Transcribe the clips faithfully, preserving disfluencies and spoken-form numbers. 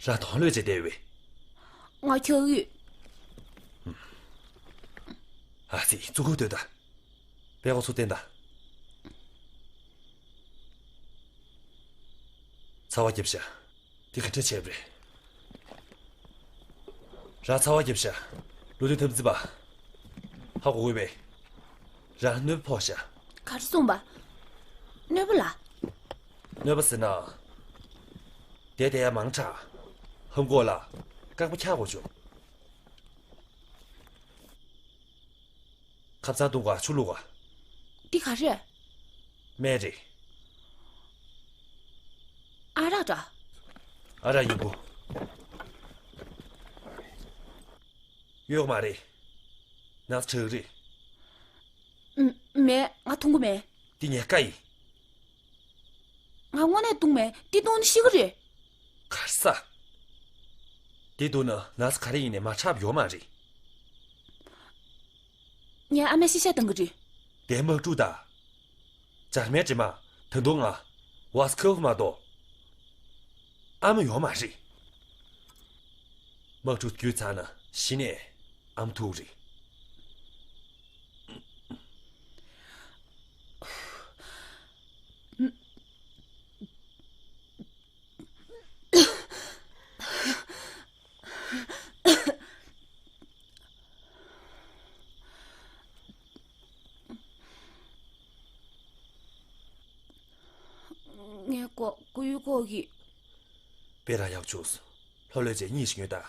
རང་དོན་ལོས་བྱེད་བསྡད་པས། ང་ཁྱོད་ཡོད། ཨ་ཙི། ཙུ་གུ་ལྟོས་དང་། པད་ཁོ་ཚུར་བསྟན་དང་། ཚ་བ་རྒྱབ་ཤག་འདི་ག་འདྲ་བྱས་པ་རེད། རང་ཚ་བ་རྒྱབ་ཤག་ལུས་སྟོབས་ཐེབས་རྩིས་པ། ཧ་གོ་གི་ཡོད་པས། རང་གནོད་པ་ཕོག་ཤག་ག་རེ་གསུངས་པ། གནོད་པ་ལ། གནོད་པ་ཟེར་ན། བསྡད་བསྡད་ཡ་མང་དྲགས། ཧམ་གོ་ལ། རྐང་པ་འཁྱག་དགོས་བྱུང་། ཁབ་ཚང་བཏུང་ག་ཆུ་བླུགས་ག་འདི་ག་རེ། སྨན་རེད། ཨ་རག་འདྲ། ཨ་རག་ཡིན་པོ། གཡོས་མ་རེད། ན་ཚ་དྲག་རེད། མ་མེད། ང་འཐུང་གི་མེད། འདི་ཉལ་ཀ་ཡིན། ང་དངོས་གནས་བཏུང་མེད། འདི་བཏུང་ན་ཤི་གི་རེད། གར་ས། འདི་བཏུང་ན་ན་ཚ་ག་རེ་ཡིན་ནའི་མར་ཆག་ཡོད་མ་རེད། ངའི་ཨ་མས་ཤི་ཤ་བཏང་གི་རེད། དེ་དམག་འཁྲུག་ད། འཇར་མན་འདྲེ་མ། ད་དུང་ང་། ཝ་སི་ཁོ་ཕ་མ་གཏོགས། ཨ་མ་ཡོད་མ་རེད། དམག་འཁྲུག་བརྒྱུད་ཚར་ན་གཞི་ནས་ཨ་མ་ཐུག་རེད། ངའི་མགོ་མགོ་ཡུ་ཁོག་གི། དཔེ་རང་ཡག་བྱུང་སོང་། ལྷོད་ལྷོད་བྱས་གཉིད་ཞིག་ཉོན་དང་།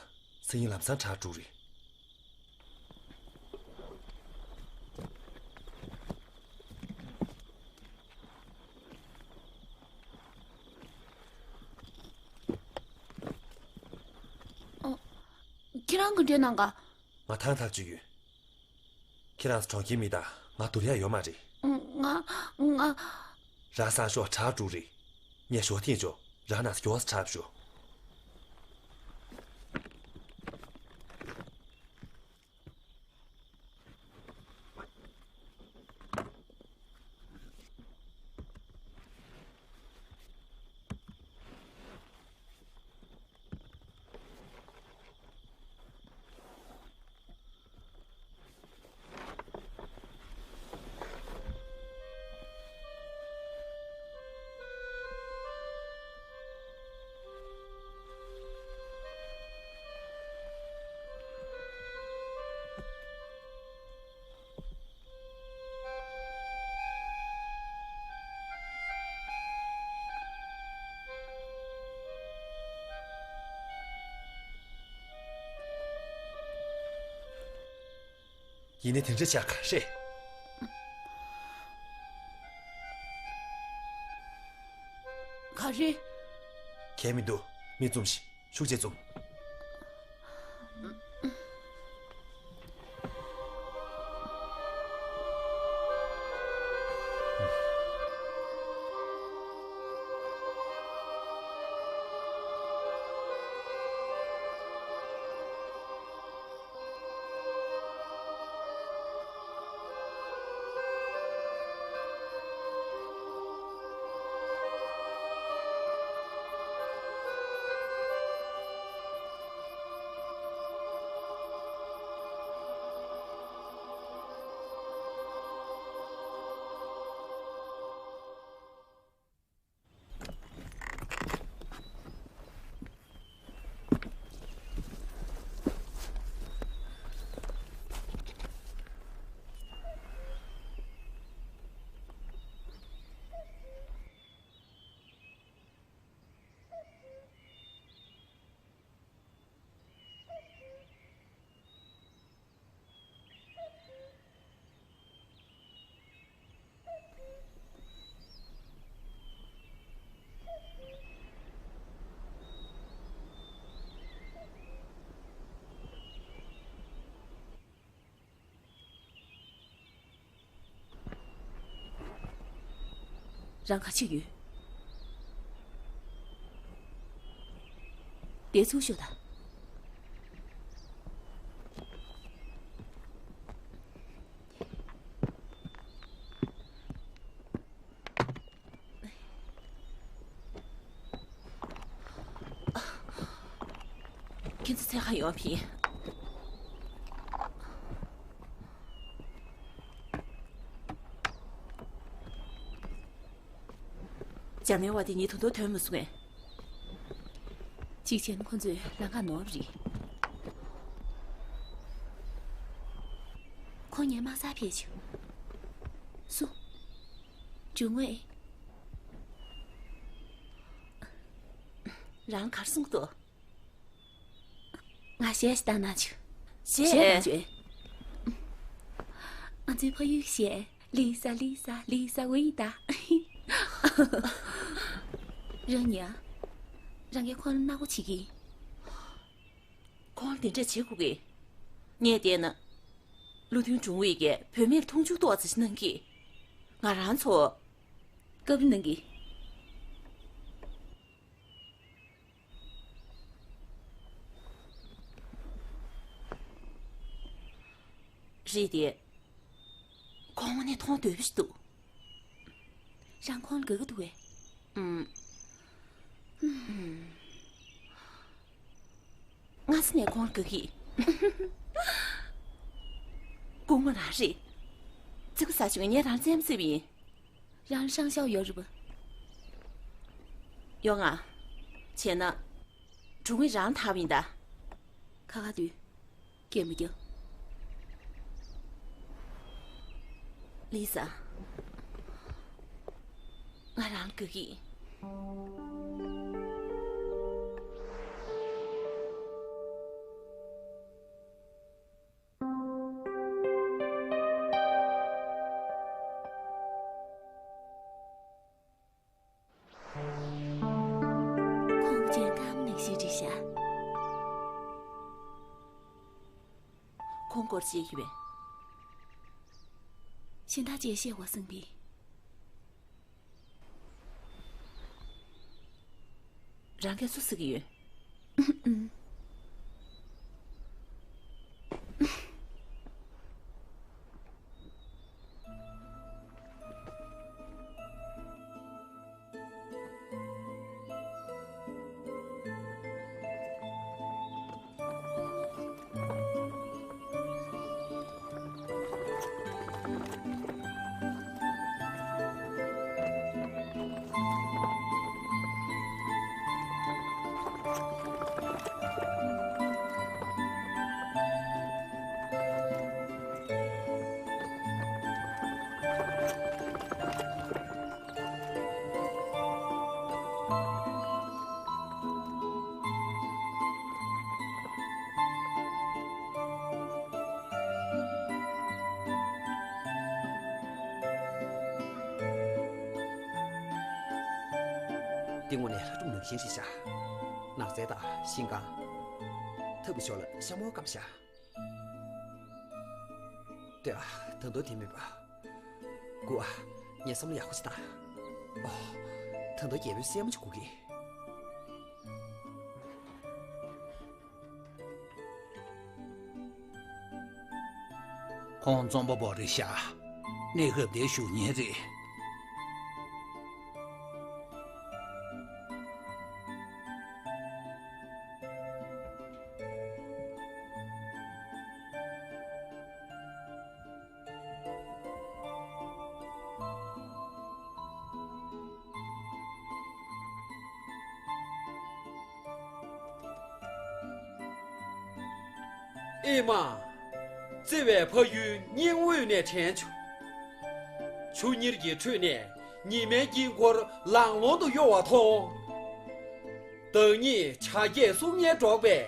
སང་ཉིན་ལམ་སང་དྲག་འགྲོ་གི་རེད། ཨོ། ཁྱེད་རང་ག་འདྲ་གནང་ག་ང་ཐང་ཐག་ཅིག་ཡོད། ཁྱེད་རང་ཚོ་གྲོང་ཁྱེར་མི་དང་ང་བསྡུར་ཡ་ཡོད་མ་རེད། ང་ང་། རང་སང་ཞོགས་དྲག་འགྲོ་རེད། ངས་ཞོགས་ཐེངས་ཆོག་རང་ནང་སྐྱོ་བ་དྲག་ཞོག་ཡིན་ནའི་དེ་འདྲ་བྱ་ག་རེད། ག་རེ། གལ་མི་འདུག་མིག་བཙུམ་ཞིག་ཤུགས་ཆེ་བཙུམ། རང་ག་ཅིག་ཡོད། དེ་ཚུར་ཤོག་དང་། ཁྱེད་ཚོ་ཚེ་གང་ཡོང་ཕིན། འཇར་མན་བ་དེ་ཉིད་ད་དུང་ཐོན་མ་སོང་ངས། གཅིག་བྱས་ན་ཁོ་ཚོས་ལམ་ཁ་ནོར་བ་རེད། ཁོ་ངའི་དམག་སར་ཕེབས་བྱུང་། སུ། ཇུང་ཝེ། རང་གར་སོང་འདུག་ང་གཞས་ཤིག་བཏང་གནང་བྱུང་། གཞས། གཞས་བཏང་བྱུང་། ང་ཚོའི་ཕ་ཡུལ་གཞས། ལི་ས་ལི་ས་ལི་ས་ཝི་ད། རང་ཉ། རང་གིས་ཁོང་ལ་མནའ་བོ་བྱེད་ཀྱི། ཁོང་ལ་དེ་འདྲ་བྱེད་དགོས་ཀྱི། ངས་བལྟས་ན། བློ་མཐུན་ཀྲུང་ཝེ་གིས་བུད་མེད་ལ་མཐོང་ཆུང་ཏོག་ཙམ་ཞིག་གནང་གི། ང་རང་ཚོ། སྐབས་རེ་གནང་གི། རེད་དེ། ཁོང་ནས་མཐོང་འདོད་པ་ཞིག་འདུག་རང་ཁོང་ལ་དགའ་གི་འདུག་གས། ཨུམ། སྔ་ས་ནས་ཁོང་ལ་དགའ་གི། སྐུ་ངོ་རང་རེད། ཙི་གུ་ཟ་བྱུང་ངས་རང་བཙན་མ་བརྩིས་པ་ཡིན། རང་ལ་ཧྲང་ཞའོ་ཡོད་རེད་པ། ཡོང་ང་། བྱས་ན། གྲུང་བའི་རང་ཐག་པ་ཡིན་ད། ཁ་ཁ་དུས། སྐད་མི་རྒྱག་ལི་ས། ང་རང་ལ་དགའ་གི། ཁོང་ཅན་ཀམ་ནས་ཤི་དྲི་ཤ། ཁོང་སྐོར་ཅིག་ཡོད་པས། གཞན་དག་ཅེས་བཤད་བ་སང་པི། རང་གིས་སུ་ཟེར་གི་ཡོད། འདི་དངོས་གནས་ལྷ་སྒྲུང་ནང་བཞིན་རེད་ཤག་ནགས་ཚལ་དང་ཤིང་སྒང་། ཐབ་ཀྱི་ཕྱོགས་ལ་ཤ་མོ་སྐམ་ཤག་ལྟོས་ཨ། ད་དུང་དེ་མིན་པ། སྒུག་ཨ། ངས་བསམ་བློ་ཡག་པོ་ཞིག་བཏང་། ཨོ། ད་དུང་རྒྱལ་པོའི་སྲས་མོ་ཅིག་སྒུག་གི། ཁོང་རྩོམ་པ་པོ་རེད་ཤག་གནས་སྐབས་འདིར་བཞུགས་མཁན་རེད། ཨེ་མ། བརྩེ་བའི་ཕ་ཡུལ་སྙིང་དབུས་ནས་དྲན་བྱུང་། ཆུ་གཉེར་གྱི་ཁྲོད་ནས་ཉི་མའི་དཀྱིལ་འཁོར་ལང་ལོང་དུ་གཡོ་བ་མཐོང་། བདག་ཉིད་བྱ་རྒྱལ་གསུང་སྙན་སྒྲོག་པས།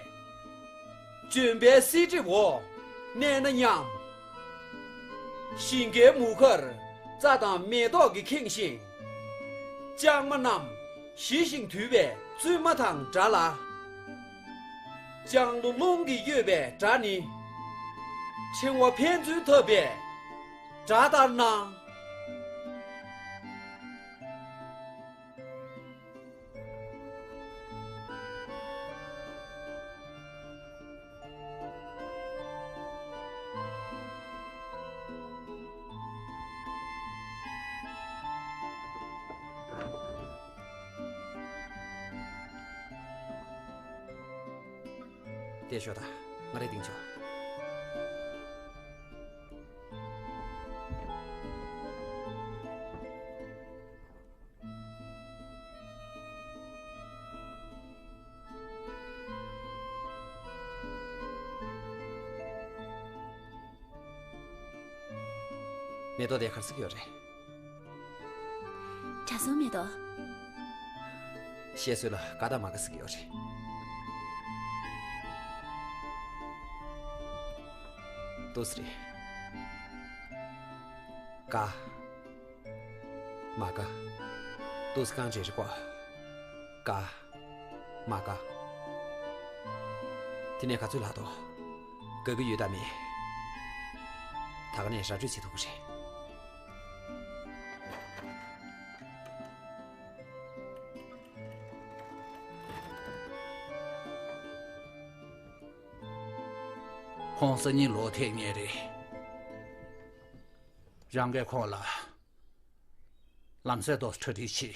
ལྗོན་པའི་བསིལ་གྲིབ་འོག་གནས་ན་སྙམ། ཞིང་ཁའི་མུ་ཁར་རྩྭ་དང་མེ་ཏོག་གིས་ཁེངས་ཤིང་། ལྕང་མ་རྣམས་ཞི་ཞིང་དུལ་བའི་བཙུན་མ་དང་འདྲ་ལ། ལྕང་ལོ་རླུང་གིས་གཡོས་པའི་སྒྲ་ནི། ཕྲེང་བ་ཕན་ཚུན་འཐབ་པའི་སྒྲ་ལྟར་སྣང་། བལྟས་ཤོག་དང་། ང་རེ་གདིང་ཆོག་མེ་ཏོག་དེ་ག་རེ་ཟེར་གྱི་ཡོད་རེད། གྲྭ་ཟུར་མེ་ཏོག་བཤད་སྲོལ་ལ་ཀ་དང་མ་ཀ་ཟེར་གྱི་ཡོད་རེད། ཏོག་ཙམ་རེད། ཀ་མ་ཀ་ཏོག་ཙམ་རྐང་རྗེས་རེད་ཀོ། ཀ་མ་ཀ་དེ་ནས་ག་ཚོད་ལྷག་འདུག་དགའ་གི་ཡོད་དམ་མེད། ད་ག་ནས་ར་སྤྲོད་བྱེད་ཐུབ་ཀྱི་རེད། ཁོང་སང་ཉིན་ལོག་ཐེངས་ངེས་རེད། རང་གིས་ཁོང་ལ་ལམ་སེང་ཏོག་གྲ་སྒྲིག་བྱེད།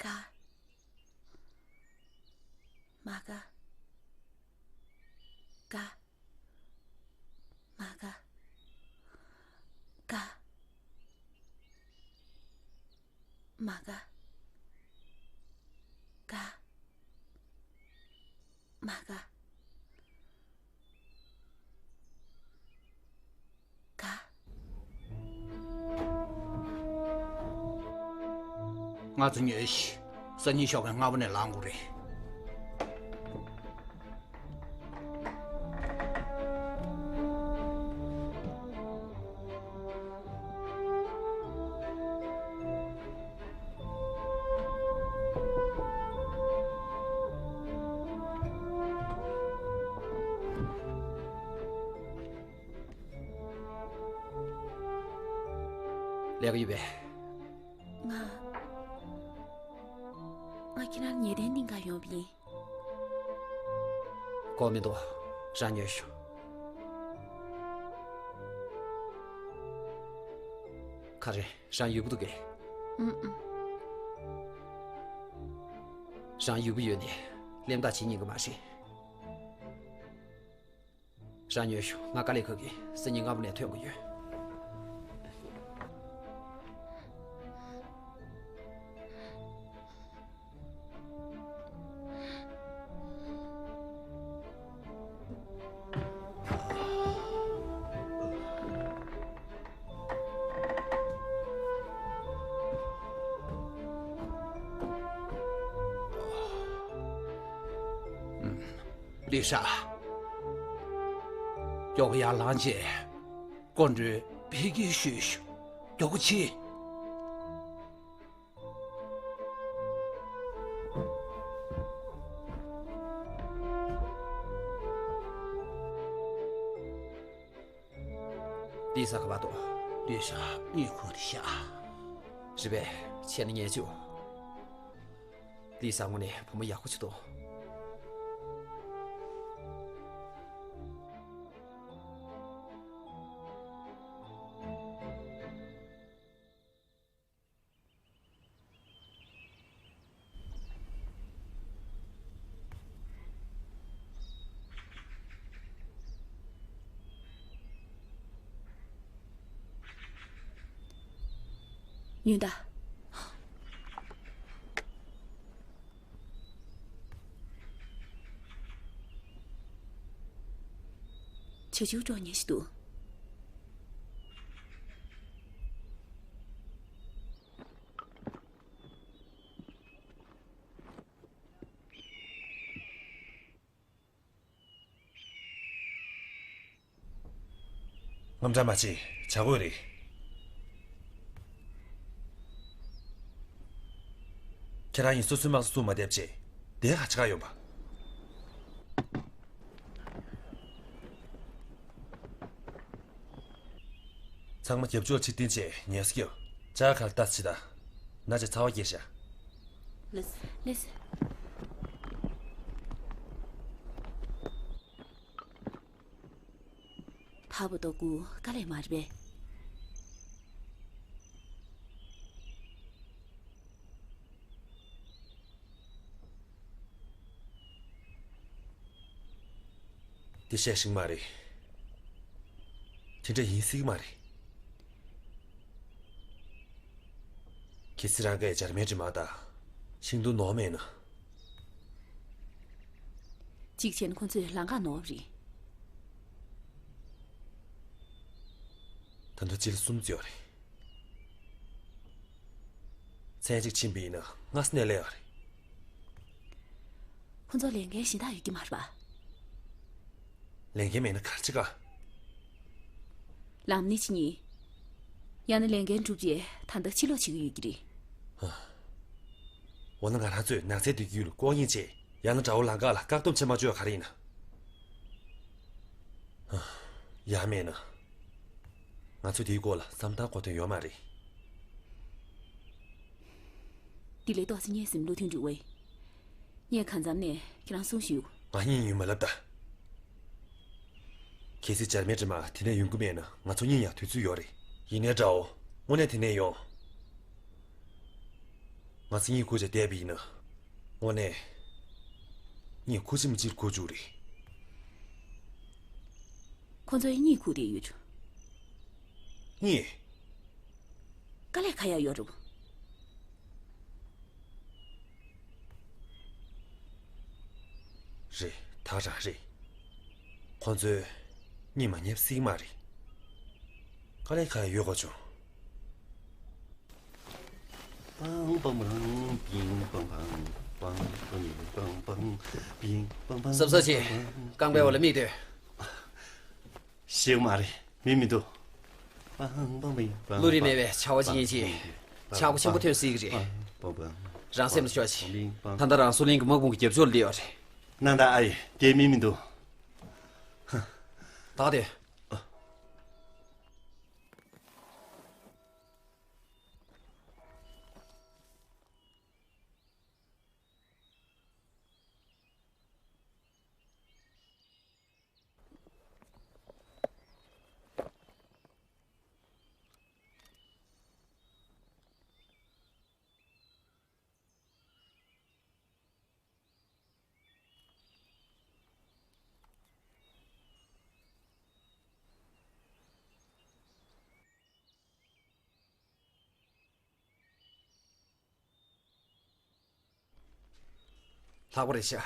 ཀ་མ་ཀ་ཀ་མ་ཀ་ཀ་མ་ཀ་ཀ་མ་ཀ་ཀ་ང་ཚོ་ཉོས་ཤིག་སང་ཉིན་ཞོགས་པའི་སྔ་པོ་ནས་ལངས་དགོས་རེད། ལས་ཀ་ཡོད་པས། ང་། ང་ཁྱེད་རང་ཉེ་དན་སྟེང་ག་ཡོང་བ་ཡིན། ཁོ་མི་འདུག་རང་ཉོས་ཤོག་ག་རེ། རང་ཡུལ་པོ་འདུག་གས། ཨུམ་ཨུམ། རང་ཡུལ་པོ་ཡོད་ནས། གླེན་རྟགས་བྱེད་ཉན་གི་མ་རེད། རང་ཉོན་ཤོག་ང་དཀའ་ལས་ཁག་གི་སང་ཉིན་སྔ་པོ་ནས་ཐོན་གི་ཡོད། ལི་ཧྲ། མགྱོགས་པོ་ཡར་ལངས་བྱས། སྐུ་མགྲོན་ཕེབས་སྐྱེལ་ཞུས་ཤོག་མགྱོགས་པོ་བྱེད། ལི་ཧྲ་ག་པར་འདུག་ལི་ཧྲ་གཉིད་ཁུག་རེད་ཤག་རེད་པས། བྱས་ན་ཉལ་ཆོག་ལི་ཧྲ་དངོས་གནས་བུ་མོ་ཡག་པོ་ཅིག་འདུག་ཡོན་བདག་ཆུ་ཆུ་སྒྲོག་ཉེན་ཞིག་འདུག་དངངས་སྐྲག་མ་བྱེད། བྱ་དགོས་རེད། ཁྱེད་རང་ཡིན་སོ་སོའི་དམག་སོ་སོ་མ་བསྡད་བྱས། དེ་ཧ་ཅང་ཡོད་པ། ཚང་མ་རྒྱབ་ཕྱོགས་ཕྱིར་འཐེན་བྱས་ཉལ་སྐྱོད། ཅ་ག་ལ་ལྟ་ཅི་ད། ན་ཆ་ཚ་བ་སྐྱེས་ཤག་ལགས་སོ། ལགས་སོ། ཐབ་ཏོ་ཀུ་དཀའ་ལས་མ་རེད་པས། དེ་བཤད་ཤིག་མ་རེད། དེ་འདྲ་ཡིན་སྲིད་མ་རེད། གལ་སྲིད་རང་གིས་འཇར་མན་གྱི་དམག་དང་ཤིང་སྡོང་ནོར་མེད་ན། གཅིག་བྱས་ན་ཁོ་ཚོས་ལམ་ཁ་ནོར་བ་རེད། ད་དུང་སྤྱི་ལེ་གསུམ་ཙམ་ཡོད་རེད། མཚན་གཅིག་ཕྱིན་པ་ཡིན་ན་སྔ་ས་ནས་སླེབས་ཡོད་རེད། ཁོ་ཚོ་ལས་འགན་གཞན་དག་ཡོད་ཀྱི་མ་རེད་པ། ལས་འགན་མེད་ན་ག་རེ་བྱེད་ག་ལམ་ནས་ཕྱིན་ཡིན། ཡང་ན་ལས་འགན་འགྲུབ་རྗེས་ད་ལྟ་ཕྱིར་ལོག་བྱེད་ཀྱི་ཡོད་ཀྱི་རེད། འོ་ན་ང་རང་ཚོས་ནགས་ཚལ་དེ་བརྒྱུད་ལ་ལྐོག་རྙེད་བྱས། ཡང་ན་དགྲ་བོ་ལམ་ཁ་ལ་བཀག་སྡོམ་བྱེད་མ་བཅུག་ཡ་ག་རེ་ཡིན་ན། ཡང་མེད་ན། ང་ཚོས་དེའི་སྐོར་ལ་བསམ་བློ་བཏང་དགོས་དོན་ཡོད་མ་རེད། དེ་ལས་ཏོག་ཙམ་སྙད་སེམས་བློ་མཐུན་འགྲོ་བས། ངས་གང་འཚམ་ནས་ཁྱེད་རང་གསུང་ཞུ། ང་གཉིད་ཡོང་མ་ལབ་ད། གལ་སྲིད་འཇར་མན་གྱི་དམག་དེ་ནས་ཡོང་གི་མེད་ན་ང་ཚོ་གཉིད་ཡང་དུས་ཚོད་ཡོད་རེད། ཡིན་ནའི་དགྲ་བོ་དངོས་གནས་དེ་ནས་ཡོང་། ང་ཚོ་གཉིད་ཁུག་བྱས་བསྡད་པ་ཡིན་ན། དངོས་གནས། གཉིད་ཁུག་ཅིག་མི་གཅིག་ཁུག་བཅུག་རེད། ཁོ་ཚོའི་གཉིད་ཁུག་བསྡད་ཡོད་རེད། གཉིད། དཀའ་ལས་ཁག་ཡག་ཡོད་རེད། རེད། ད་རང་རེད། ཁོ་ཚོས་གཉིད་མ་ཉལ་སྲིད་མ་རེད། དཀའ་ལས་ཁག་ཡག་ཡོད་ག་བྱུང་། པང་པང་པང་། པིང་པང་པང་། པང་པང་པང་པང་། པིང་པང་པང་། གཟབ་གཟབ་བྱེད། རྐང་པའི་འོག་ལ་མིག་ལྟོས། ཤེས་མ་རེད། མི་མི་འདུག་པང་པང་པིང་པང་། བློ་རིག་མེད་པའི་བྱ་བ་ཅིག་ཡིན་ཕྱིན། ཆག་སྒོ་ཆེན་པོ་ཐོན་སྲིད་ཀྱི་རེད། པང་པང་པང་། རང་སེམས་ལ་ཤོག་ཅིག་ད་ལྟ་རང་སོ་གླིང་གི་དམག་དཔུང་གི་རྒྱབ་ཕྱོགས་ལ་སླེབས་ཡོད་རེད། ནང་ད་ཨ་ཡེ་དེ་མི་མི་འདུག་ད་དེ། ཐག་པ་རེད་ཤག་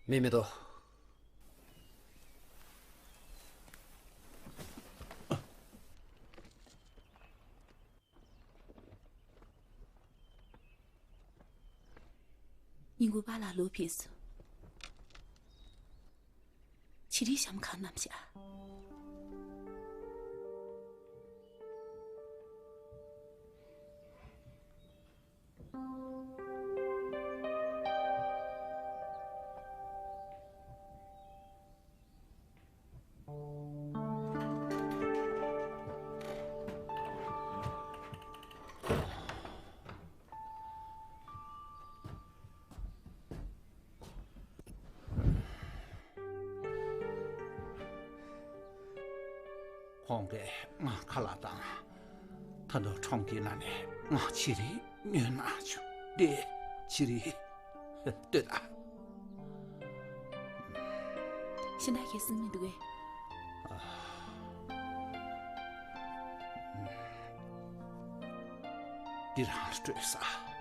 མི་མི་འདུག་ཉིན་གུང་པཱ་ལགས་ལོག་ཕེབས་སོང་། བྱི་རིལ་ཞྭ་མོ་གང་བསྣམས་ཤག་ཁོང་གིས་ང་ཁ་ལག་བཏང་། ད་དུང་ཁྲོམ་གྱི་ནང་ནས་ང་བྱི་རིལ་ཉོས་ན་ཆོག་འདི་བྱི་རིལ། ལྟོས་དང་། ཤིང་ཏོག་གི་སྲིན་མི་འདུག་གས། འདི་རང་སྤྲོད་ས།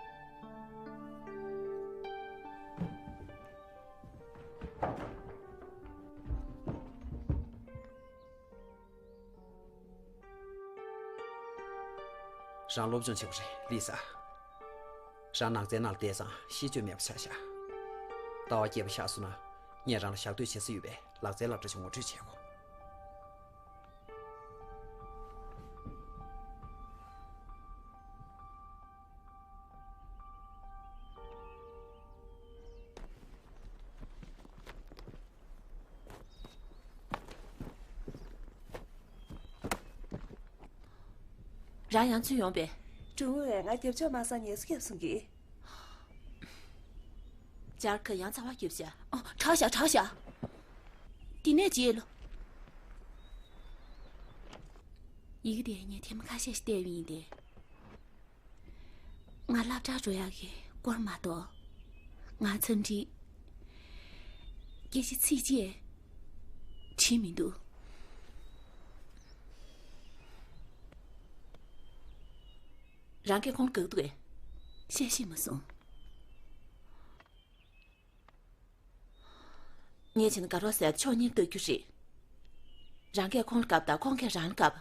རང་སློབ་སྦྱོང་བྱེད་པ་རེད་ལི་ས། རང་ནགས་ཚལ་ནང་ལ་བསྡད་ཙང་ཤེས་སྤྱོད་མེད་པ་ཆགས་ཤག་ཟླ་བ་བརྒྱད་པ་ཆགས་སོང་ན་ངས་རང་ལ་ཞག་སྡོད་བྱེད་ས་ཡོད་པས་ལག་རྩལ་སློབ་གྲྭ་ཆུང་ངོ་སྤྲོད་བྱེད་དགོས། རང་ཡང་ཚུར་ཡོང་པས། དྲུང་བས་ང་རྒྱབ་ཕྱོགས་མ་སང་ངལ་གསོ་རྒྱབ་གསུང་གི། སྦྱར་ཁ་ཡང་ཚ་བ་རྒྱབ་ཤག་ཨོ། དྲག་ཤག་དྲག་ཤག་དེ་ནས་རྗེས་ལོ། ཡི་གེ་དེ་ངས་ཐེངས་མ་ཁ་ཤས་ཤིག་བལྟས་པ་ཡིན་ཏེ། ང་སློབ་གྲྭར་འགྲོ་ཡག་གི་སྐོར་མ་གཏོགས། ང་འཚམས་འདྲི་སྐད་ཆ་ཚིག་གཅིག་དྲིས་མི་འདུག་རང་གིས་ཁོང་ལ་དགའ་གི་འདུག་གས། བཤད་ཤེས་མ་སོང་། ངས་བྱས་ན་དགའ་རོགས་ཟེར་ཕྱོགས་གཉིས་ལ་ལྟ་རྒྱུ་རེད། རང་གིས་ཁོང་ལ་དགའ་བ་དང་ཁོང་གིས་རང་ལ་དགའ་བ།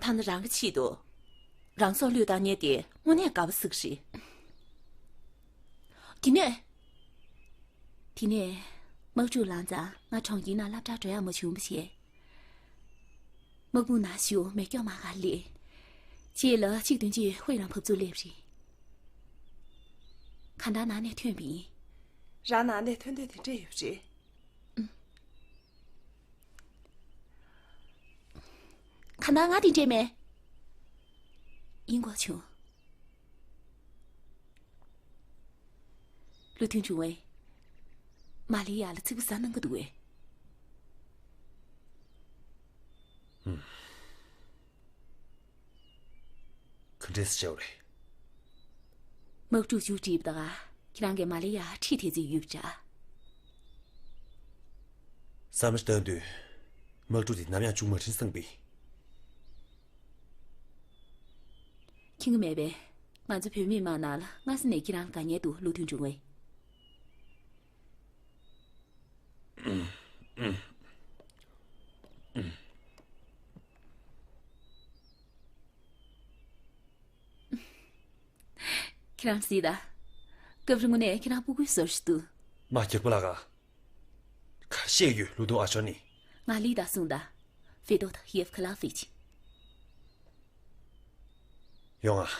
ཐ་ན་རང་གི་ཆེད་དུ། རང་སྲོག་བློས་བཏང་མཁན་དེ་དངོས་གནས་དགའ་བ་ཟིག་རེད། དེ་ནས། དེ་ནས། དམག་འཁྲུག་ལངས་ཙང་ང་གྲོང་ཁྱེར་ནང་སློབ་གྲྭར་འགྲོ་ཡག་མ་བྱུང་བ་བྱས། དམག་དཔུང་ནང་ཞུགས་མེ་སྒྱོགས་མ་ག་སླེབས། རྗེས་ལ་གཅིག་བདུན་གཅིག་ཧུའེ་རང་ཕབ་ཚུར་སླེབས་རེད། གང་ལྟར་ནང་ནས་ཐོན་པ་ཡིན། རང་ནང་ནས་ཐོན་འདོད་དེ་འདྲ་ཡོད་རེད། གང་ལྟར་ང་དེ་འདྲས་མེད། ཡིན་དགོས་བྱུང་། བློ་མཐུན་ཆུང་བས། མ་ལི་ཡ་ལ་ཚིག་པ་ཟ་གནང་གི་འདུག་བས། ཧུམ། ག་འདྲས་སེ་བྱས་པ་རེད། དམག་འཁྲུག་མཇུག་སྒྲིལ་བ་དང་ཁྱེད་རང་གིས་མ་ལི་ཡ་ཁྲིད་ཐེངས་ཅིག་ཡོད་པ་འདྲ། བསམ་བློ་བཏང་དུས། དམག་འཁྲུག་འདི་ནམ་ཡང་མཇུག་མ་སྒྲིལ་བསམ་པས། མཁྱེན་གྱི་མེད་པས། ང་ཚོ་བོད་མིའི་དམག་ནང་ལ་སྔ་ས་ནས་ཁྱེད་རང་ལ་དགའ་ཉེ་འདུག་བློ་མཐུན་ཆུང་བས། ཁྱེད་རང་གཟིགས་དང་། སྐབས་རིང་ངོ་ནས་ཁྱེད་རང་སྤུ་གུའི་བཟོ་ཞིག་འདུག་མ་རྒྱག་པ་ལ་ག་གར་བཤད་ཡོད་ལུ་དུ་ཨ་ཆོ་ནི། ང་ལི་ད་གསུངས་ད། ཧྥེ་ཏོ་དང་ཡེབ་ཁ་ལག་ཧྥེ་ཅི། ཡོང་ང་།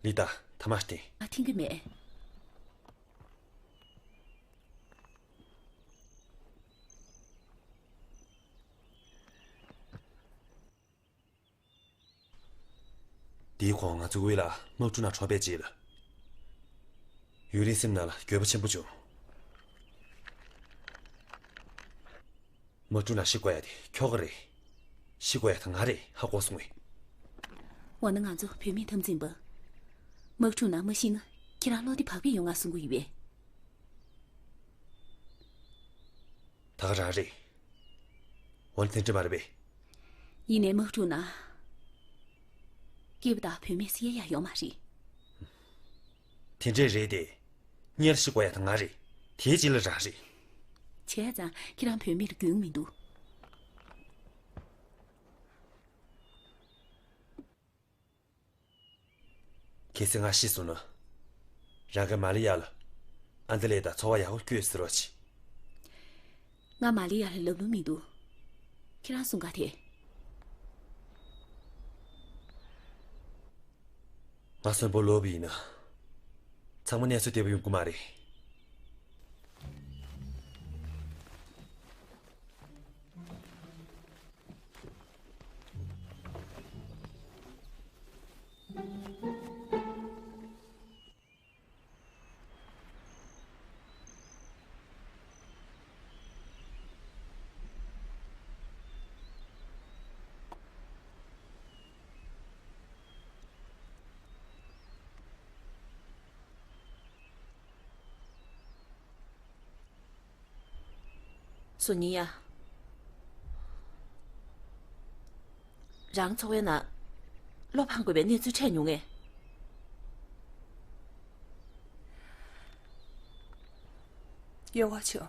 ལི་ད་ཐ་མ་སྟེ། ང་ཐིང་གི་མེད། དེའི་གོང་ང་ཚོ་དབུས་ལ་དམག་འཁྲུག་ནང་འཕྲོག་པའི་རྗེས་ལ། ཡུན་རིང་སེམས་ནང་ལ་འགྱོད་པ་ཆེན་པོ་བྱུང་། དམག་འཁྲུག་ནང་ཤི་དགོས་ཡ་དེ་ཁྱོ་ག་རེད། ཤི་དགོས་ཡ་དེ་ང་རེད་ཧ་གོ་སོང་ངས། འོ་ན་ང་ཚོ་བོད་མི་འཐབ་འཛིང་པ། དམག་འཁྲུག་ནང་མ་ཤི་ན་ཁྱེད་རང་བློ་བདེ་བག་ཕེབས་ཡོང་ང་གསུང་གི་ཡོད་པས། ད་ག་རང་རེད། འོ་ན་དེ་འདྲ་མ་རེད་པས། ཡིན་ནའི་དམག་འཁྲུག་ན་སྐྱེས་པ་དང་བུད་མེད་སུ་ཡང་ཡོད་མ་རེད། དེ་འདྲས་རེད་དེ། གཉེར་ཤེས་དགོས་ཡ་ད་ང་རེད། དེའི་རྗེས་ལ་རང་རེད། བྱས་ཙང་ཁྱེད་རང་བུད་མེད་ལ་རྒྱུས་མི་འདུག་གལ་སྲིད་ང་ཤི་སོང་ན། རང་གིས་མ་ལི་ཡ་ལ་ཨན་ཏི་ལེ་དང་འཚོ་བ་ཡག་པོ་སྐྱོལ་ཟེར་རོགས་གྱིས། ང་མ་ལི་ཡ་ལ་ལབ་ལོང་མི་འདུག་ཁྱེད་རང་གསུང་ག་དེ། ང་གསོན་པོ་ལོག་པ་ཡིན་ན། ཚང་མ་གནས་ཚུལ་བདེ་པོ་ཡོང་གི་མ་རེད། སུ་ཉི་ཡ། རང་ཚོགས་པའི་ནང་བློ་ཕམ་དགོས་པའི་གནས་ཚུལ་འཕྲད་མྱོང་ངས། ཡོད་གོ་ཆུ།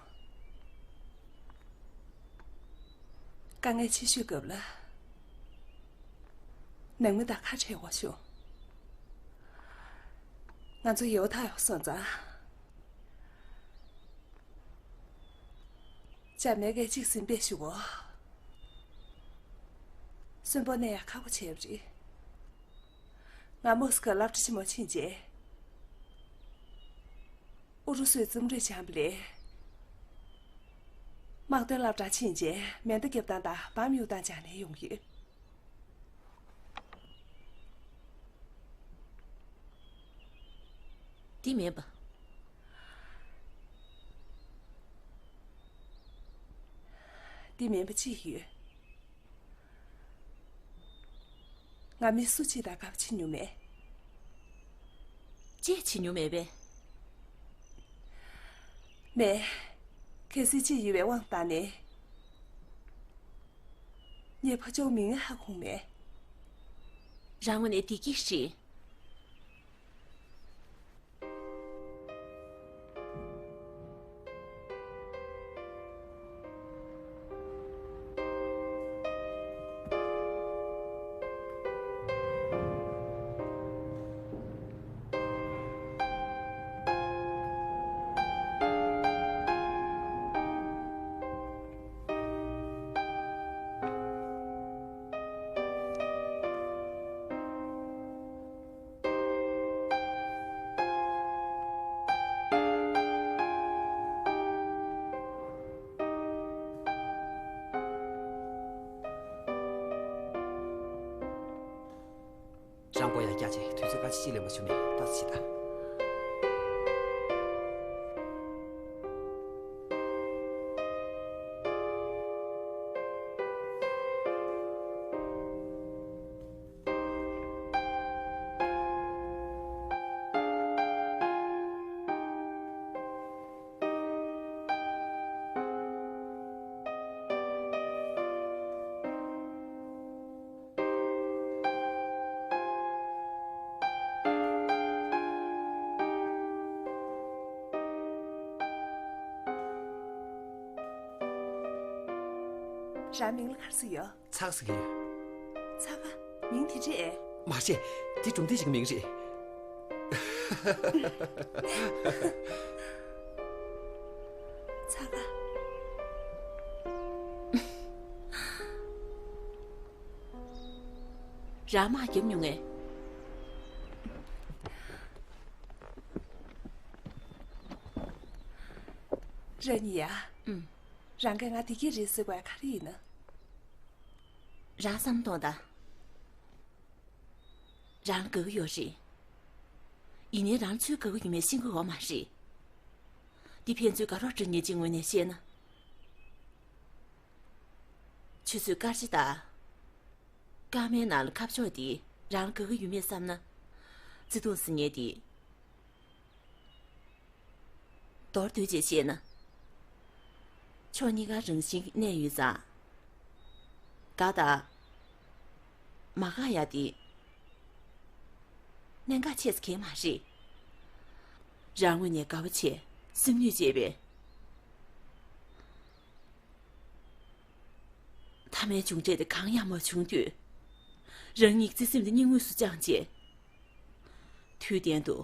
དཀའ་ངལ་ཆེ་ཤོས་སྐབས་ལ། ནང་མི་དང་ཁ་བྲལ་དགོས་བྱུང་། ང་ཚོ་ཡོད་ཐག་ཡོད་སོང་ཙང་། ཅ་མེ་གའི་གཅིག་ཟིན་པས་ཞུ་གོ། གསོན་པོ་གནས་ཡ་ཁག་པོ་བྱས་པ་རེད། ང་མོ་སི་ཀོ་སློབ་གྲྭ་ཆེན་མོ་ཕྱིན་རྗེས། ཨུ་རུ་སུའི་རྩོམ་རིག་སྦྱངས་པ་ལས། དམག་དོན་སློབ་གྲྭ་ཕྱིན་རྗེས་མེ་མདའ་རྒྱབ་སྟངས་དང་བམ་གཡུག་སྟངས་སྦྱངས་ནས་ཡོང་གི་ཡོད། འདི་མིན་པ། འདི་མིན་པ་ཅི་ཡོད། ང་མི་སུ་གཅིག་དང་དགའ་པོ་བྱེད་མྱོང་མེད། ཅི་བྱེད་མྱོང་མེད་པས། མེད། གལ་སྲིད་ཅི་ཡོད་པའི་དབང་བཏང་ནས། ངའི་ཕ་ཆུང་མིང་ཧ་གོ་མེད། རང་ངོས་ནས་བདེ་སྐྱིད་རེད། རང་མགོ་ཡར་བཀྱག་བྱས་དུས་ཚོད་སྐར་ཆ་གཅིག་ལས་མ་བྱུང་ནས་ཏོག་ཙམ་ཕྱིས་དང་། རང་མིང་ལ་ག་རེ་ཟེར་ཡོད། ཚག་ཟེར་གྱི་ཡོད། ཚག་ག་མིང་དེ་འདྲ་ཨེ། མ་བྱེད། དེ་གྲུབ་མཐའ་ཞིག་གི་མིང་རེད། ཚག་ག་རང་དམག་རྒྱབ་མྱོང་ངས། ར་ཉི་ཡ། ཨུམ། རང་གིས་ང་བདེ་སྐྱིད་རེད་ཟེར་བ་ག་རེ་ཡིན་ན། རང་བསམ་གཏོང་དང་། རང་དགའ་གི་ཡོད་རེད། ཡིན་ནའི་རང་ཚོས་དགའ་གི་ཡོད་མེད་ཤེས་ཀྱི་ཡོད་མ་རེད། འདི་ཕན་ཚུན་དགའ་རོགས་འགྲིག་མཁན་གྱི་ངོས་ནས་བཤད་ན། ཆུ་ཚོད་སྐར་ཆ་དང་། སྐར་མའི་ནང་ལ་ཁ་ཕྱོགས་དེ་རང་དགའ་གི་ཡོད་མེད་བསམ་ན། བརྩེ་དུང་ཟེར་མཁན་དེ། མདོར་བསྡུས་བྱས་བཤད་ན། ཕྱོགས་གཉིས་ཀ་རང་བཞིན་གྱིས་གནས་ཡོད་ཙང་། ད་ད། མ་དགའ་ཡ་དེ། གནད་འགག་ཆེ་ས་གང་མ་རེད། རང་ངོས་ནས་དགའ་བ་བྱས། སེམས་ནུས་བྱས་པས། མཐའ་མའི་མཇུག་འབྲས་དེ་གང་ཡང་མ་བྱུང་དུས། རང་ཉིད་བརྩེ་སེམས་དེ་སྙིང་དབུས་སུ་བཅངས་བྱས། དུས་གཏན་དུ་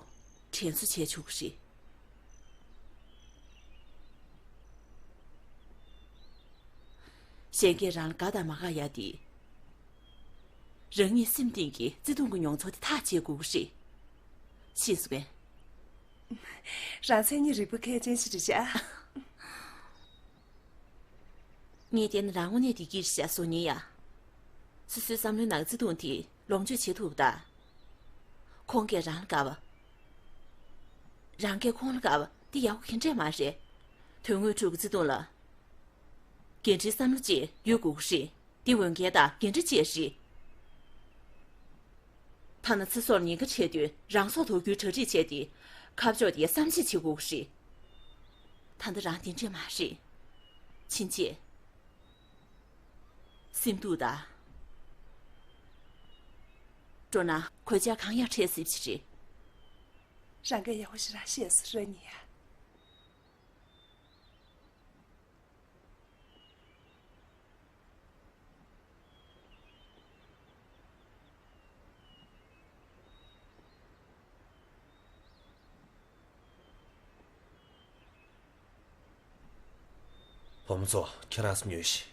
དྲན་གསོ་བྱས་ཆོག་གི་རེད། གཞན་གྱིས་རང་ལ་དགའ་དང་མ་དགའ་ཡ་དེ། རང་ཉིད་སེམས་གཏིང་གི་བརྩེ་དུང་གི་མྱོང་ཚོར་དེ་ཐག་བཅད་དགོས་ཀྱི་རེད། ཤེས་སོང་ངས། རང་མཚན་ཉིད་རིག་པ་མཁས་ཅན་ཞིག་རེད་ཤག་ངས་བལྟས་ན་རང་དངོས་གནས་བདེ་སྐྱིད་རེད་ཤག་བཟོ་ཉེན་ཡ། སོ་སོའི་བསམ་བློའི་ནང་བརྩེ་དུང་དེ་ལོངས་སྤྱོད་བྱེད་ཐུབ་ད། ཁོང་གིས་རང་ལ་དགའ་བ། རང་གིས་ཁོང་ལ་དགའ་བ་འདི་ཡག་པོ་ག་འདྲས་མ་རེད། དོན་དངོས་ཁྲོད་ཀྱི་བརྩེ་དུང་ལ། འགན་འཁྲིའི་བསམ་བློ་ཅིག་ཡོད་དགོས་ཀྱི་རེད། འདི་འོས་འགན་དང་འགན་འཁྲི་བཅས་རེད། ཐ་ན་ཚེ་སྲོག་ཉེན་ཁ་འཕྲད་དུས་རང་སྲོག་དོར་རྒྱུའི་གྲ་སྒྲིག་བྱས་ཏེ། ཁ་ཕྱོགས་དེ་བསམ་གཞིག་བྱེད་དགོས་ཀྱི་རེད། ད་ལྟ་རང་དེ་འདྲས་མ་རེད། ཕྱིན་ཆད། སེམས་སྡུག་དང་། སྤྲོ་སྣང་གོད་ཆག་གང་ཡང་འཕྲད་སྲིད་པ་ཞིག་རེད། རང་གིས་ཡག་པོ་ཞེ་དྲག་ཤེས་སོང་ར་ཉི་ཡ། བུ་མོ་ཚོ་ཁྱེད་རང་ཚོ་ཉོན་ཞིག་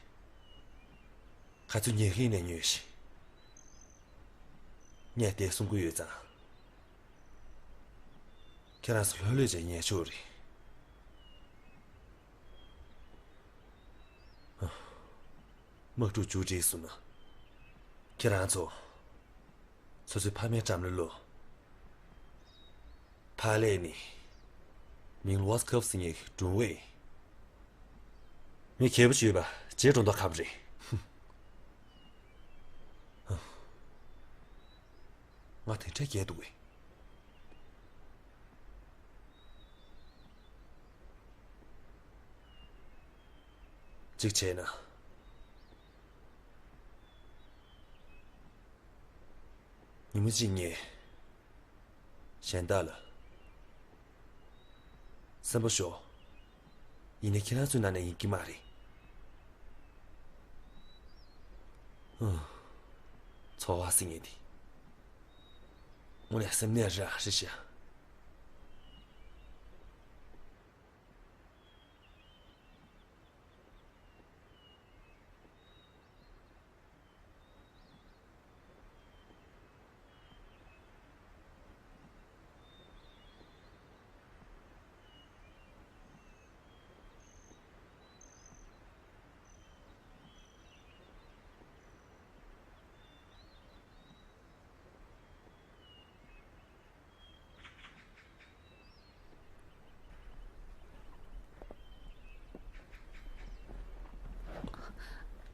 ཁ་ཚུར་ཉན་གིན་ནས་ཉོན་ཞིག་ངས་དེ་གསུང་གི་ཡོད་ཙང་། ཁྱེད་རང་ཚོ་ལྷོད་ལྷོད་བྱས་ཉན་ཆོག་རེད། དམག་འཁྲུག་མཇུག་བསྒྲིལ་སོང་ན། ཁྱེད་རང་ཚོ། སོ་སོའི་ཕ་མའི་འགྲམ་ལ་ལོག་ཕ་ལས་ནི། མིང་ལོ་སི་ཁབ་ཟེར་མཁན་གྱི་སྒྲུང་བས། མི་རྒྱལ་པོ་ཞུས་པ་རྗེས་འགྲོ་མདོག་ཁམ་རེད། ང་དེ་འདྲ་རྒྱལ་འདུག་གས། གཅིག་བྱས་ན། ཉིན་མོ་གཅིག་ངས་གཞན་དག་ལ་སེམས་པ་ཤོར། ཡིན་ནའི་ཁྱེད་རང་ཚོའི་ནང་ནས་ཡིན་གྱི་མ་རེད། ཨུ། ཚོར་བ་ཟེར་མཁན་དེ་དངོས་གནས་སེམས་ནད་རང་རེད་ཤག་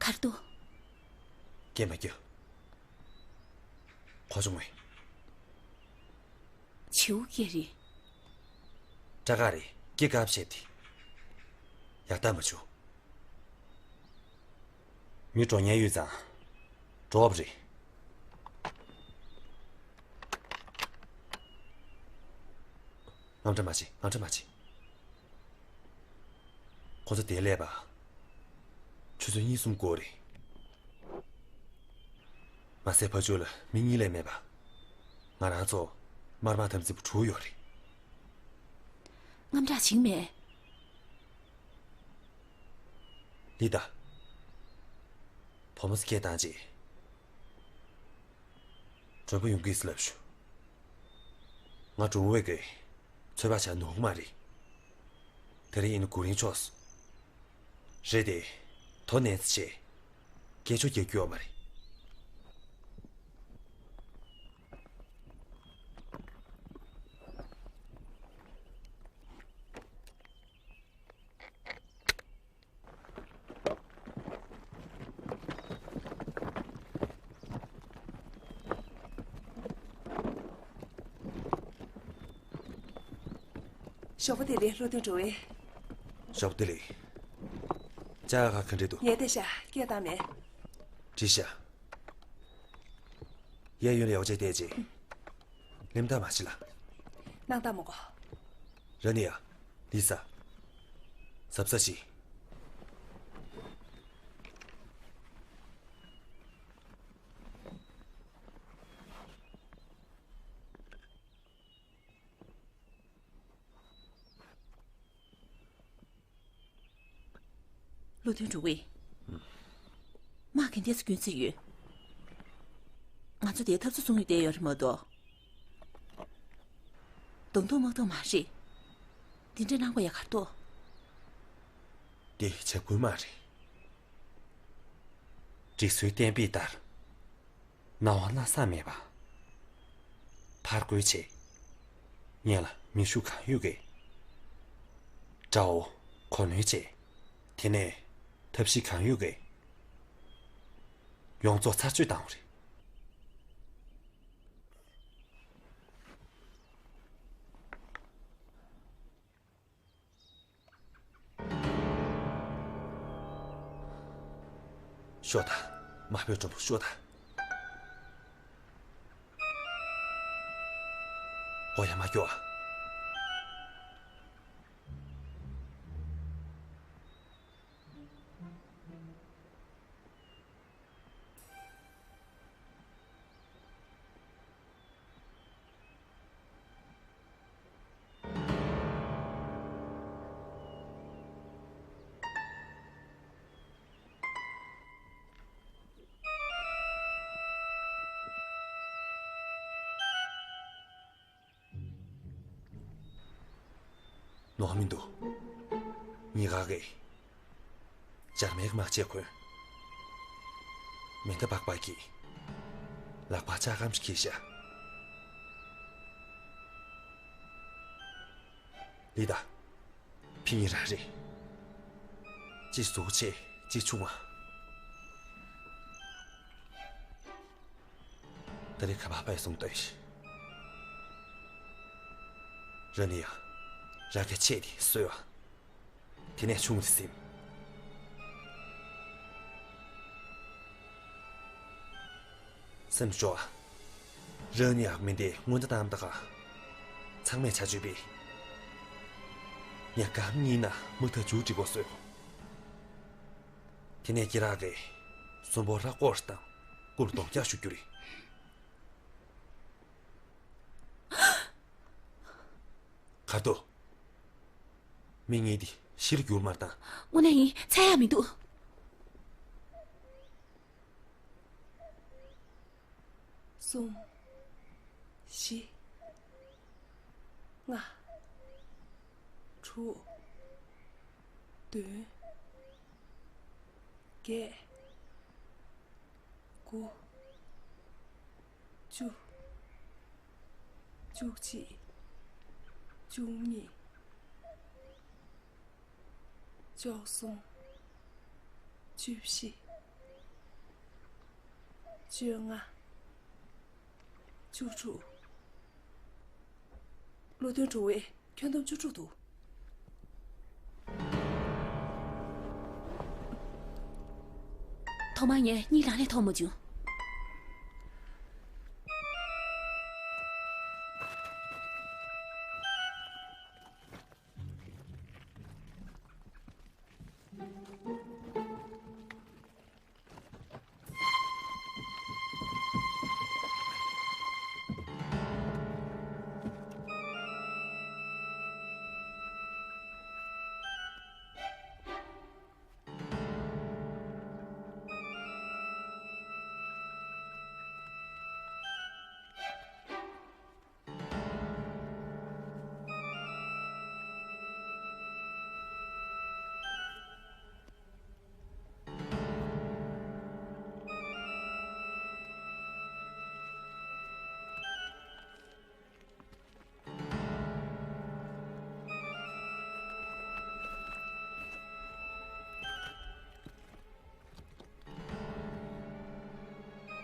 གར་འདུག་སྐད་མ་རྒྱག་གོ་བྱུང་བས། བྱིའུ་སྐད་རེད། སྐྲ་དཀར་རེད། སྐེ་དཀར་བྱས་ཏེ། ཡག་ལྟ་མ་བྱུང་། མི་འགྲོ་ཉེན་ཡོད་ཙང་། འགྲོ་བ་རེད། དངངས་སྐྲག་མ་བྱེད། དངངས་སྐྲག་མ་བྱེད། ཁོ་ཚོ་དེར་སླེབས་པ། ཆུ་ཚོད་གཉིས་གསུམ་འགོར་རེད། མ་ཟད་ཕ་ཕྱོགས་ལ་མི་གཉིས་ལས་མེད་པ། ང་རང་ཚོ་དམར་དམག་དམ་ཚིག་པ་དྲུག་ཡོད་རེད། དངངས་སྐྲག་བྱེད་མེད། ལི་ཏ། བུ་མོ་ཚོ་སྐད་བཏང་རྗེས། མགྲོན་པོ་ཡོང་གི་ཡིན་ལབ་ཞུ། ང་སྒྲུང་བའི་གི་ཚོད་དཔག་བྱ་ནུས་མ་རེད། དེ་རིང་ཡིན་ན་དགུ་རིང་ཆོག་སོང་། རེད་དེ། དོ་ནན་ཙི་བྱས། སྐད་ཅོར་རྒྱག་རྒྱུ་ཡོད་མ་རེད། ཞོགས་པ་བདེ་ལེགས། བློ་མཐུན་འགྲོ་བས། ཞོགས་པ་བདེ་ལེགས། ཅ་ག་ག་འདྲ་འདུག་ངས་བལྟས་ཤག་སྐད་བཏང་མེད། བྲིས་ཤག་གཡས་གཡོན་ལ་ཡོག་བྱས་བལྟས་རྗེས། ལེམ་ཐག་མ་བྱེད་ལ། སྣང་དག་མོ་གོ། ར་ནི་ཡ། ལི་ས། ཟབ་ས་ཅི། བློ་མཐུན་གྲུབ་དབྱིབས། དམག་གི་འདི་ཚོ་རྒྱུན་ཚད་ཡོད། ང་ཚོ་དེའི་འཐབ་རྩོད་ཚོང་ཡུལ་བསྡད་ཡོད་རེད་མ་གཏོགས། གདོང་ཐུག་དམག་ཐུག་མ་རེད། འདི་འདྲ་གནང་དགོས་ཡ་ག་རེ་འདུག་འདི་བྱ་འགུལ་མ་རེད། སྒྲིག་སྲོལ་གཏན་འབེབས་ལྟར། ནང་དབང་བླ་བསང་མེད་པ། ཕར་རྒོལ་བྱེད། སྔོན་ལ་མེ་ཤུགས་གང་ཡོད་ཀྱིས། དགྲ་བོ་གོ་གནོན་བྱེད། དེ་ནས་ཐབས་ཤེས་གང་ཡོད་ཀྱིས། ཡོངས་རྫོགས་ཚར་གཅོད་བཏང་བ་རེད། ཤོག་དང་། དམར་པོའི་སྒྲོམ་བུ་ཤོག་དང་། འོ་ཡ་མ་སྐྱོ་ཨ། ནོར་མི་འདུག་གཉིས་ཀ་གིས་འཇར་མན་གྱི་དམག་ཆས་གོན། མེ་མདའ་སྦག་སྦག་གིས་ལག་པ་ལྕགས་སྒམ་ཞིག་འཁྱེར་ཤག་ལི་ད། ཕི་ཉི་ར་རེ། ཅི་གཟུགས་ཆེ་ཅི་ཆུང་བ། ད་རེས་ཁ་པར་པའི་གསུང་སྟོན་ཞིག་ར་ནི་ཡ། ར་ག་ཆེ་དེ་སོས་བ། དེ་ནས་ཆུང་དེ་སིམ། སེམས་སྐྱོ་ཨ། རང་ཉག་མི་འདི་སྔོན་ད་དམ་ད་ག་ཚང་མས་ཆ་བཅོས་པས། ཉག་གམ་གཉིས་ན་མུ་མཐའ་མཇུག་སྒྲིལ་དགོས་སོས། དེ་ནས་སྐེ་རགས་ཀྱིས་སུན་པོ་ར་སྐོར་བཏང་སྐུར་གདོང་སྐྱ་ཞུ་རྒྱུ་རེད། གར་དོ། མི་ངེས་འདི་ཤིར་གྱུར་མར་དང་། དངོས་གནས་ཡིན་ཚད་ཡག་མི་འདུག་གསུམ། བཞི། ལྔ། དྲུག་བདུན། བརྒྱད། དགུ། བཅུ། བཅུ་གཅིག་བཅུ་གཉིས། བཅུ་གསུམ། བཅུ་བཞི། བཅོ་ལྔ། བཅུ་དྲུག་བློ་མཐུན་གྲུབ་དབྱིབས་ཁྱོན་བསྡོམས་བཅུ་དྲུག་འདུག་ཐོག་མར་ངས་གཉིད་རང་ལས་ཐོག་མ་བྱུང་།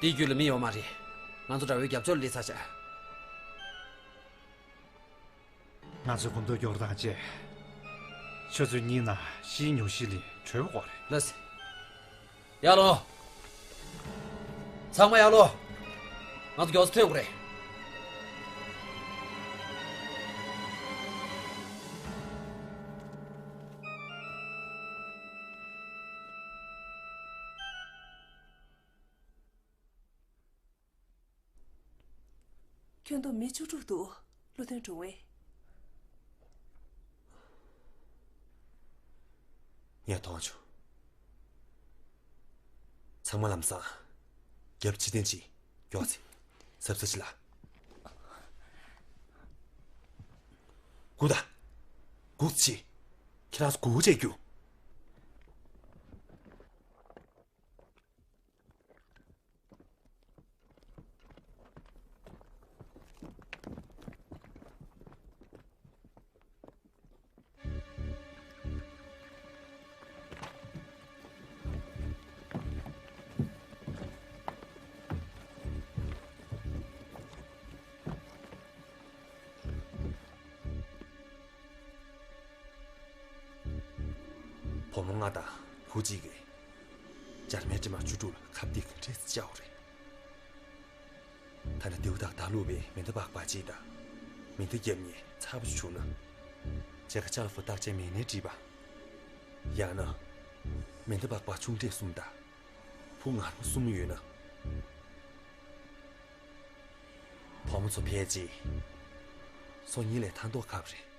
དེའི་རྒྱུད་ལ་མི་ཡོད་མ་རེད། ང་ཚོ་དགྲ་བོའི་རྒྱབ་ཕྱོགས་ལ་སླེབས་ཚར་ཤག་ང་ཚོས་གོམ་ཐག་རྒྱོབ་སྟངས་བཅས། ཆུ་ཚོད་གཉིས་ནང་ཕྱིའི་ཉོག་གཞི་ལས་གྲོལ་དགོས་རེད། ལགས་སེ། ཡར་ལོངས། ཚང་མ་ཡར་ལོངས། ང་ཚོ་མགྱོགས་སེ་ཐོན་དགོས་རེད། ཁྱོན་བསྡོམས་མི་བཅུ་དྲུག་འདུག་བློ་མཐུན་དྲུང་བས། ངས་མཐོང་བྱུང་། ཚང་མ་ལམ་སང་རྒྱབ་ཕྱི་བསྟན་གྱིས་མགྱོགས་ཚེ་གཟབ་གཟབ་བྱེད་ལ། སྒུག་ད། སྒུག་ཅིག་ཁྱེད་རང་ཚོ་སྒུག་བྱེད་རྒྱུ། བུ་མོ་ལྔ་དང་བུ་གཅིག་གིས་འཇར་མན་འདྲེ་དམག་བཅུ་དྲུག་ལ་ཁ་གཏད་ག་འདྲས་བཅག་པ་རེད། ཐ་ན་རྡེའུ་བདག་བདག་བླུགས་པའི་མེ་མདའ་སྦག་སྦག་གཅིག་དང་མེ་མདའ་བརྒྱབ་ནས་ཚར་བ་བྱུང་ན། མཇལ་ཁ་ཅ་ལག་བུ་བརྟག་དཔྱད་མི་སྣས་བྲིས་པ། ཡང་ན། མེ་མདའ་སྦག་སྦག་ཆུང་གྲས་གསུམ་དང་། བུ་ངར་མ་གསུམ་ཡོད་ན། བུ་མོ་ཚོ་ཕལ་ཆེར་སོ་གཉིས་ལས་ཐར་མདོག་ཁ་པོ་རེད།